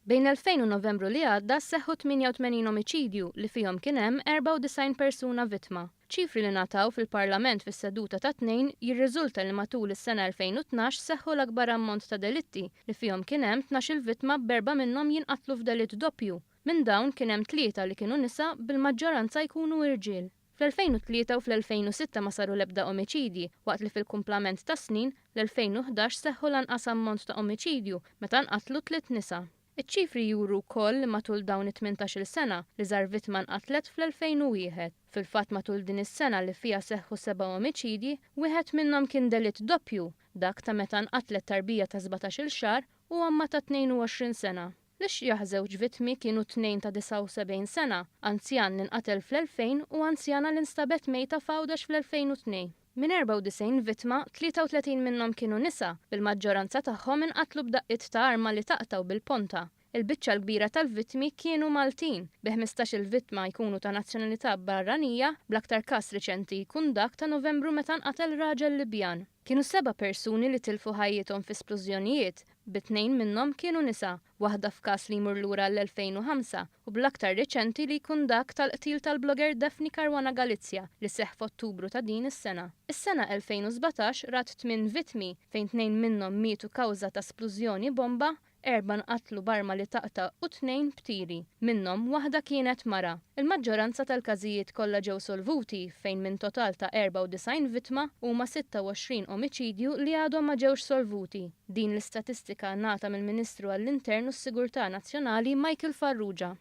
Bejn 2000 u Novembru li għadda seħħu 88 omiċidju li fihom kien hemm 94 persuna vittma. Ċifri li ngħataw fil-Parlament fis-seduta tat-Tnejn jirriżulta li matul is-sena 2012 seħħu l-akbar ammont ta' delitti li fihom kien hemm 12-il vittma b'erbgħa minnhom jinqatlu f'delitt doppju. Minn dawn kien hemm tlieta li kienu nisa bil-maġġoranza jkunu irġiel. Fl-2003 u fl-2006 ma saru l-ebda omiċidji waqt li fil-kumplament tas-snin, l-2011 seħħu l-anqas ammont ta' omiċidju meta nqatlu tliet nisa. Iċ-ċifri juru wkoll li matul dawn it-18-il sena, l-iżgħar vittma nqatlet fl-2001. Fil-fatt matul din is-sena li fiha seħħu seba' omiċidji, wieħed minnhom kien delitt doppju, dak ta' meta nqatlet tarbija ta' 17-il xahar u ommha ta' 22 sena. L-ixjaħ żewġ vittmi kienu tnejn ta' 79 sena, anzjan li nqatel fl-2000 u anzjana li nstabet mejta f'Għawdex fl-2002. Minn 94 vittma, 33 minnhom kienu nisa, bil-maġġoranza tagħhom inqatlu b'daqqiet ta' arma li taqta' u bil-ponta. Il-biċċa l-kbira tal-vittmi kienu Maltin, bi 15-il vittma jkunu ta' nazzjonalità barranija, bl-aktar każ riċenti jkun dak ta' Novembru meta nqatel raġel Libjan. Kienu seba' persuni li tilfu ħajjithom fi splużjonijiet, bi tnejn minnhom kienu nisa, waħda f'każ li jmur lura għall-2005 u bl-aktar riċenti li jkun dak tal-qtil tal-blogger Daphne Caruana Galizia li seħħ f'Ottubru ta' din is-sena. Is-sena 2017 rat tmien vittmi, fejn tnejn minnhom mietu kawża ta' splużjoni bomba, Erbgħa nqatlu b'arma li taqta' u tnejn b'tiri. Minnhom, waħda kienet mara. Il-maġġoranza tal-każijiet kollha ġew solvuti, fejn minn total ta' 94 vittma, huma 26 omiċidju li għadhom ma ġewx solvuti. Din l-istatistika ngħata mill-Ministru għall-Intern u s-Sigurtà Nazzjonali Michael Farrugia.